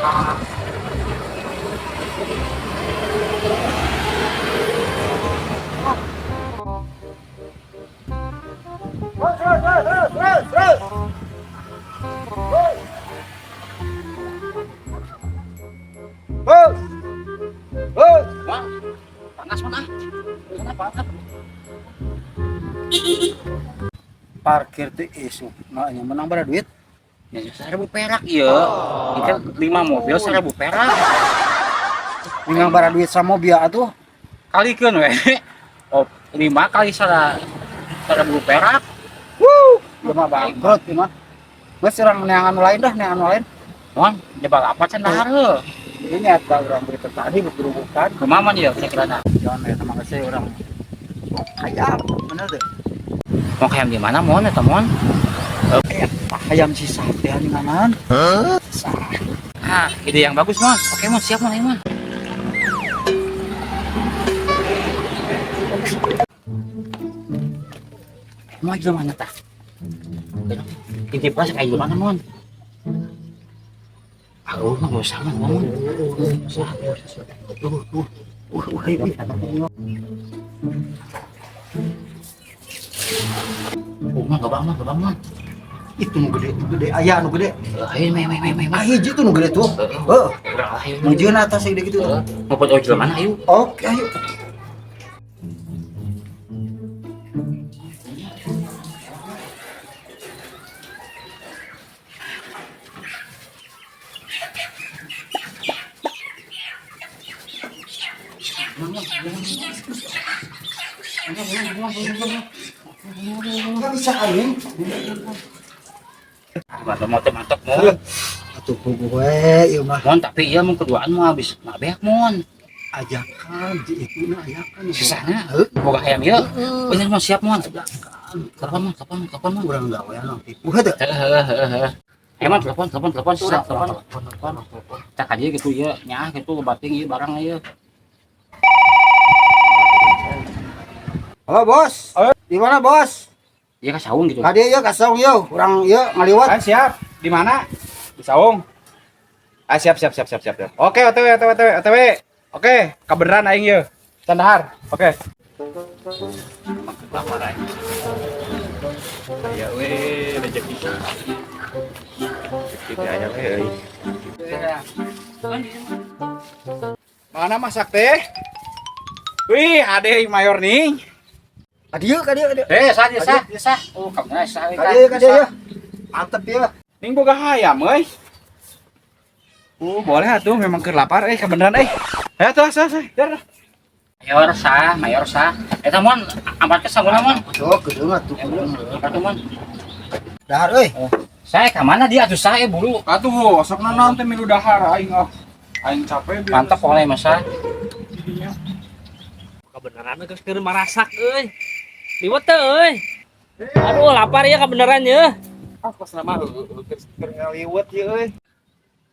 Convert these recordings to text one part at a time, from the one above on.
Terus, terus, terus, terus. Bos. Bos. Bang, panas mana? Kenapa? Parkir teh isuk. Nah, nya menang berapa duit? Ya, 1.000 perak iya. Itu 5 mobil 1.000 perak. Menang berapa duit sama mobil atuh? Kalikeun we. Oh, 5 kali 1.000 perak. Wuh, mah bangkrut ieu mah. Geus urang neangan nu lain dah, neangan nu lain. Mon, jebak apa can dahar heuh. Ini eta urang berita tadi bergerubukan. Kumaha man ieu kira-kira? Jangan eta mah geus urang hayam, bener teh. Mau hayam di mana mon eta mon? Hayam si sate nganan. Hah? Ah, ide yang bagus mon. Oke mon, siap mon, ayo mon. Mau aja mana tah? Titip lah kayak gimana mon? Aku mah gak usah mon. Mah gak bang, gak bang mon. Itu nu gede, nu gede, aya nu gede. Ayo, me me me me. Ah, hiji tuh nu gede tuh. Heeh. Mujieun atas gede gitu. Mau buat ojol mana ayo? Oke, ayo. Nggak bisa aing. Mantap, mantap, mantap, mon. Atuh gue, ieu mah. Mon, tapi iya mun keduaan mau habis mabek, mon. Ajakan, di itu na ajakan. Susahna, boga hayam ieu. Bener mon, siap mon. Telepon mon, telepon, telepon mon. Urang gawean nang tipu heuh. Heeh, heeh, heeh. Ayo mon, telepon, telepon, telepon, susah, telepon, telepon, telepon. Cak aja gitu ya, nyaah gitu bating ieu barang ieu. Halo bos, di mana bos? Iya ka saung gitu. Kadieu ieu ka saung ieu, urang ieu ngaliwat. Ah, siap. Di mana? Di saung. Ah, siap siap siap siap siap. Oke, OTW OTW OTW OTW. Oke, kabeneran aing ieu. Can dahar. Oke. Lapar aing. Aya we rezeki. Rezeki teh aya we euy. Mana masak teh? Wih, ade mayor nih. Kadieu, kadieu, kadieu. Eh, sah, sah, sah. Oh, kamu sah. Kadieu, kadieu ya. Mantep ya. Ning boga hayam euy. Boleh atuh memang keur lapar euy kebeneran euy. Ayo tuh, sah, sah. Dar. Mayor sah, mayor sah. Eta mon, ampat ke sauna mon. Tuh, kedeung atuh. Ampat mon. Dahar euy. Saya ke mana dia atuh sah buru. Atuh, sok nanaon teh milu dahar aing ah. Aing capek biar. Mantap pokoknya masa. Kebenaran geus keur marasak euy. Liwet teh euy. Aduh lapar ya kebenaran ya. Ah, pas nama keur ngaliwet ieu euy.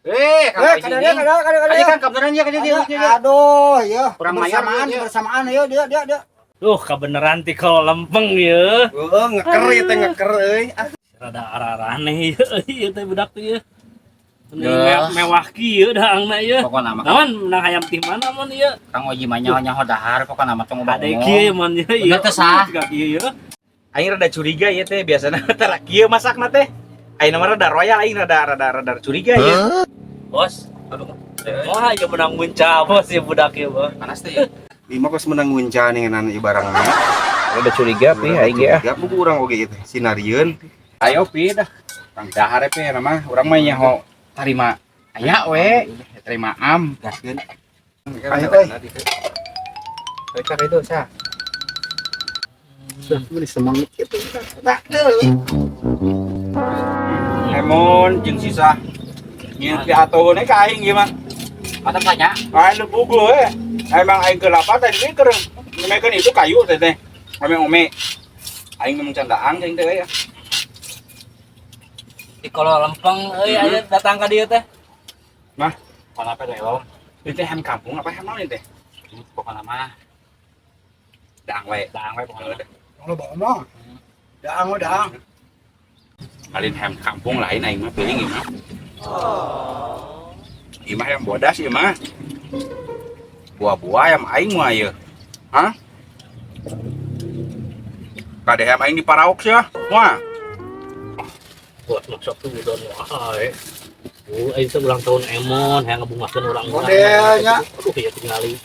Eh, Kadieu, kadieu, kadieu, Tadi kadieu. kan kebenaran ya kadieu dia. Aduh, ya. Kurang mayar, Kebersamaan, ya. kebersamaan ya dia dia dia. Duh kebenaran ti kalau lempeng ya. Heeh, ngeker ieu teh ngeker euy. Ah, Rada arah-arah ya ieu teh budak teh ieu. Ya. Mewah kieu daangna ieu. Pokokna mah Naon menang hayam ti mana mon ieu? Kang Oji mah nyaho-nyaho dahar pokokna mah tong Ade kieu mon ieu. Bener teh sah. Kieu ieu. Aing rada curiga ieu teh biasana teh kieu masakna teh. Aing mah rada royal aing rada rada rada curiga ieu. Bos. Aduh. Wah, ieu menang munca bos ieu budak ieu, bos. Panas teh ya. Lima kos menang ngunca nih ngenan ieu barangna. Rada curiga pi aing ge ah. Curiga buku urang oge ieu teh sinarieun. Ayo pi dah. Kang dahar pi nama urang mah nyaho tarima aya we, terima am. Gaskeun. Ayo euy. Ayo itu sah. Ini semangat gitu. Emon jeung sisa nyieu ti atuhna ka aing ieu mah. Mantap tanya. Aing nu puguh we. Emang aing keur lapar tadi teh keur nyemekeun itu kayu teh teh. Ome-ome. Aing ngomong candaan aing teh ya. Di kalau lempeng euy aya datang ka dieu teh. Mah, Pokokna apa teh, Om? Ieu teh ham kampung apa ham naon ieu teh? Pokokna mah Daang we. daang we pokokna. Lo bawa omong. Daang we daang. Alin ham kampung lain aing mah piling ieu mah. Ieu mah hayam bodas ieu mah. Buah-buah hayam aing mah ieu. Hah? Kade hayam aing diparaok sia. Wah. Buat masak tuh udah wae. Oh, aing teh ulang tahun Emon, hayang ngebungakeun urang. Modelnya. Aduh, ya tingali.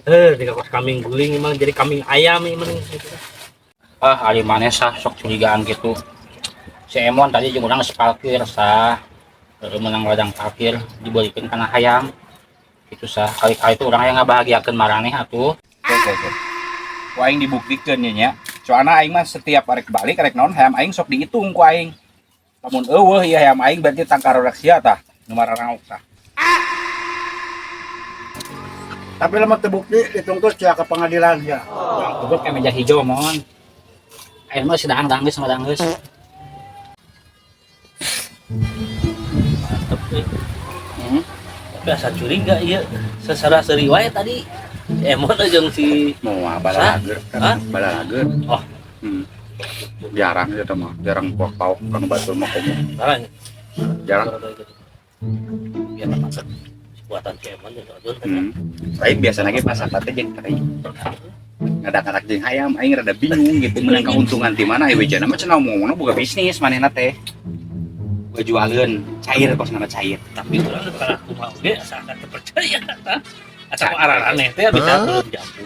Tinggal kos kambing guling emang jadi kambing ayam emang gitu. Ah, ari maneh sah sok curigaan gitu. Si Emon tadi jeung urang geus parkir sah. Heeh, menang ladang parkir dibelikeun kana hayam. Gitu sah. Kali-kali itu urang hayang ngabahagiakeun maraneh atuh. Oke. Ku aing dibuktikeun nya nya. Soalna aing mah setiap arek balik arek naon hayam aing sok dihitung ku aing. Lamun euweuh ieu hayam aing berarti tangkarodak sia tah nu mararaok tah. Tapi lamun terbukti dituntut sia ke pengadilan ya. Urang tutup ke meja hijau mon. Aing mah sedang danggeus sama danggeus. Mantep euy. Hmm. Tapi asa curiga ieu. Sesara seuri wae tadi. Si Emon jeung si Moal balalager Hah? balalager. Oh. Jarang ya mah, jarang paok kang batur mah komo. Barang. Jarang. Biar masak buatan si Emon jeung Ojon teh. Lain biasa lagi masak teh jeung teri. Ngadak-ngadak jeung hayam aing rada bingung gitu menang keuntungan di mana ieu bejana mah cenah ngomongna boga bisnis manehna teh. Boga jualeun cair kos nama cair. Tapi urang teu kalah kumaha oge asa asa teu percaya tah. Asa ku araraneh teh bisa belum jambu.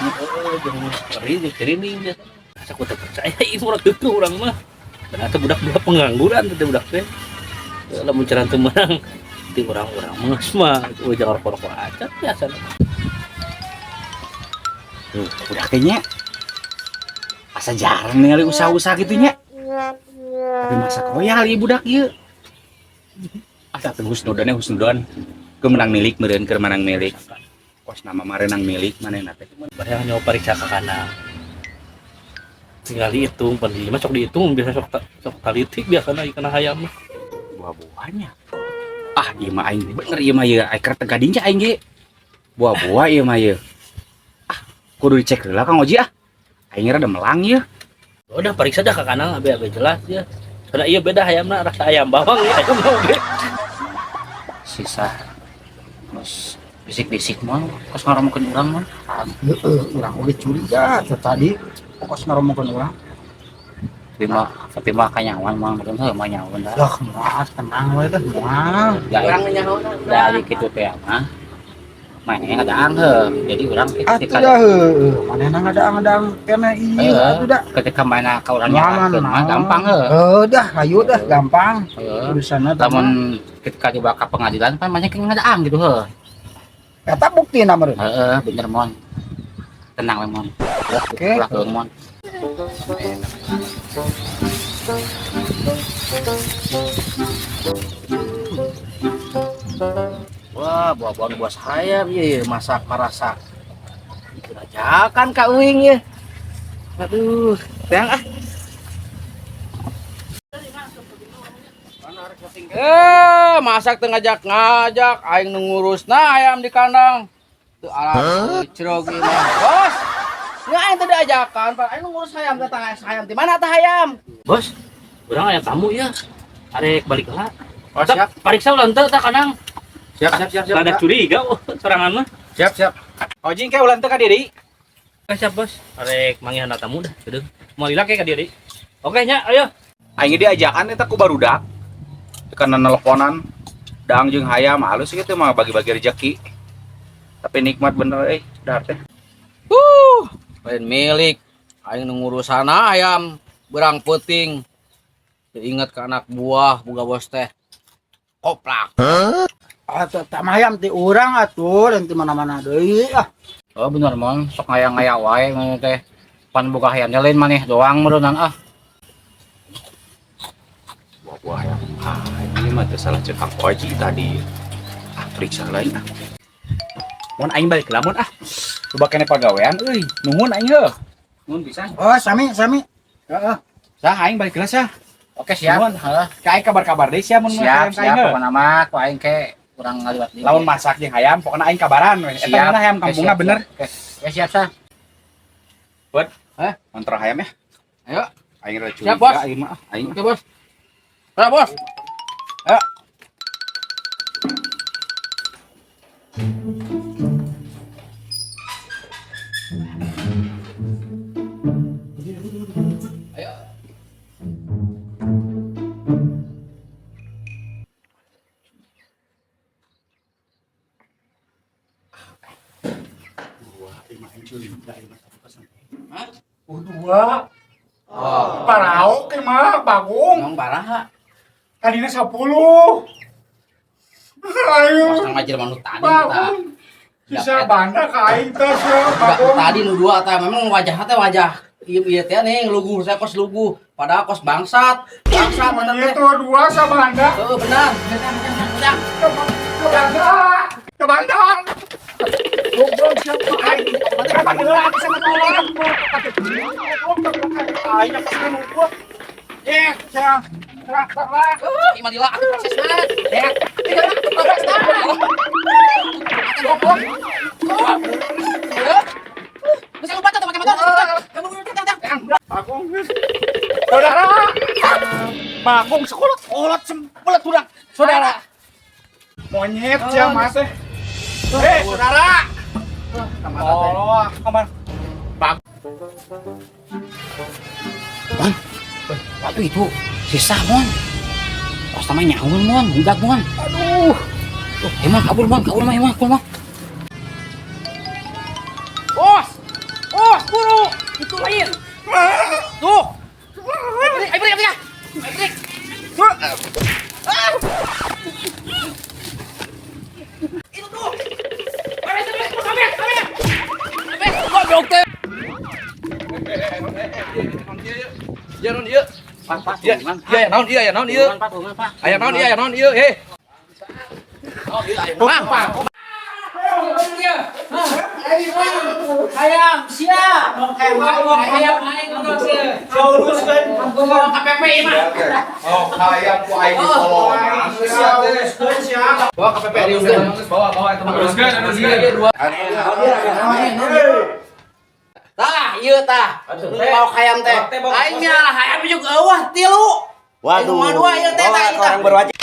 Heeh, jeung teri jeung tirining biasa. Asa ku teu percaya ieu urang keukeut urang mah. Ternyata budak-budak pengangguran teh budak teh. Lamun cara teu meunang ti urang-urang mah geus mah eueuh jangan rokok-rokok aja biasa. Tuh, udah kayaknya asa jarang ningali usaha-usaha gitu nya. Tapi masa koyal ieu budak ieu. Asa teu husnudonnya husnudon. Keur menang milik meureun keur menang milik. Kos nama marenang milik manehna teh. Barang nyawa pariksa ka kana. Tinggal dihitung, pan di mah sok dihitung biasa sok sok talitik biasana ieu kana hayam mah. Buah-buahnya. Ah, ieu mah aing bener ieu mah ieu aing keur teu gadinya aing ge. Buah-buah ieu mah ieu. Ah, kudu dicek heula Kang Oji ah. Aing rada melang ieu. Udah pariksa dah ka kana abe jelas ya. Karena iya beda hayamna rasa ayam bawang ya ayam mah oge. Sisa. Terus bisik-bisik mah kos ngaromokeun urang mah. Heeh, urang oge curiga teh tadi kos ngaromokeun urang. Tapi mah kanyawan mah meureun heuh mah nyawan dah. Lah, moal tenang we teh moal. Urang nyahoana. Dari kitu teh mah. Manehna ngadaang heuh. Jadi urang ketika Atuh dah heueuh, manehna ngadaang-ngadaang keneh ieu atuh dah. Ketika mana ka urang Nyaman nyalakeun mah gampang heuh. Heuh dah, hayu dah gampang. Heuh. Urusanna teh mah. Lamun ketika dibawa ke pengadilan kan manehna ngadaang gitu heuh. Eta buktina meureun. Heeh, bener mon. Tenang we mon. Oke. Ulah keung mon. Wah, buah-buahan buah sayap ya, masak marasak. Dirajakan Kak Uing ya. Aduh, teang ah. Masak teu ngajak-ngajak aing nu ngurusna ayam di kandang. Teu alah cerog ieu mah. Bos. Ya aing teu diajakan, Pak. Aing nu ngurus hayam teh tah hayam di mana tah hayam? Bos, urang aya tamu ya. Arek balik heula. Oh, siap. Pariksa ulah henteu tah kandang. Siap, siap, siap, siap. Rada curiga oh, sorangan mah. Siap, siap. Ojing ke ulah teu ka diri. Oke, siap, Bos. Arek manggihan tamu dah, geudeung. Moal lila ke ka dieu deui. Oke nya, ayo. Aing diajakan eta ku barudak. Karena nelponan daang jeung hayam halus gitu mah bagi-bagi rezeki. Tapi nikmat bener euy, dahar teh. Lain milik aing nu ngurusana ayam berang peuting. Teu inget ka anak buah boga bos teh. Koplak. Atuh tah hayam ti urang atuh dan ti mana-mana deui ah. Oh bener mon, sok ngaya-ngaya wae maneh teh. Pan boga hayamnya lain maneh doang meureunnan ah. Buah-buah hayam. Ah, ini mah teu salah cek Kang Oji tadi. Ah, periksa lain ah. Mun aing balik lamun ah. Coba kene pagawean euy. Nuhun aing heuh. Nuhun pisan. Oh, sami sami. Heeh. Sah aing balik heula sah. Oke, siap. Nuhun. Heeh. Ka aing kabar-kabar deui sia mun Siap, hayam ka siap. aing heuh. Pokona mah ku aing ke urang ngaliwat deui. Lamun masak jeung hayam pokona aing kabaran we. Eta Siap. mana hayam Oke, kampungna siap, bener. siap. Oke, oke, siap sah. Buat. Hah? Kontrol hayam ya. Ayo. Aing rada Siap, curiga Bos. aing mah. Aing. Oke, Bos. Ayo, Bos. Ayo. Ayo. Hah? Dua. Paraok mah Bagong. Emang baraha. Tadinya 10. Ayo. Kos tengah jelema nu tadi tah. Bagong. Sisa banda ka aing teh sia Enggak, Bagong. tadi nu dua tah memang wajahnya teh wajah ieu ieu teh nih luguh saya kos luguh padahal kos bangsat. Bangsat eta teh. Itu dua sa banda. Heeh benar. Udah. Ke banda. Ke banda. Goblok siapa aing. Ka sama tolong. Aing pas nu gua. Eh, sia. Terak lah. Ima lila atuh prosesna. Eh, Goblok. Bisa lupa tuh pakai motor. Kamu Bagong. Saudara. Bagong sekolah kolot sempelet budak. Saudara. Monyet sia mah teh. Eh, saudara. Oh, kamar. Waduh itu sisa mon. Kos namanya nyaun mon, budak mon. Aduh. Tuh, emang kabur mon, kabur mah emang, kabur mah. Bos. Bos, buru. Itu lain. Tuh. Ayo beri, ayo beri. Ayo beri. Itu tuh. Ayo, ayo, ayo, ayo, ayo. Goblok teh. Iya naon ieu? Pak, pak, Iya, iya naon ieu, aya naon ieu? Pak, pak. Aya naon ieu, aya naon ieu, heh. Bang, Pak. Hayam siap. Hayam aing goblok sia. Bawa KPP ieu mah. Oh, hayam ku aing ditolong. Bawa KPP diuskeun. Bawa, bawa eta mah. Teruskeun, teruskeun. Dua. Tah, ieu tah. Bawa hayam teh. Aing miara hayam juga eueuh tilu. Waduh. Aing mah dua ieu teh tah ieu tah. Orang berwajib.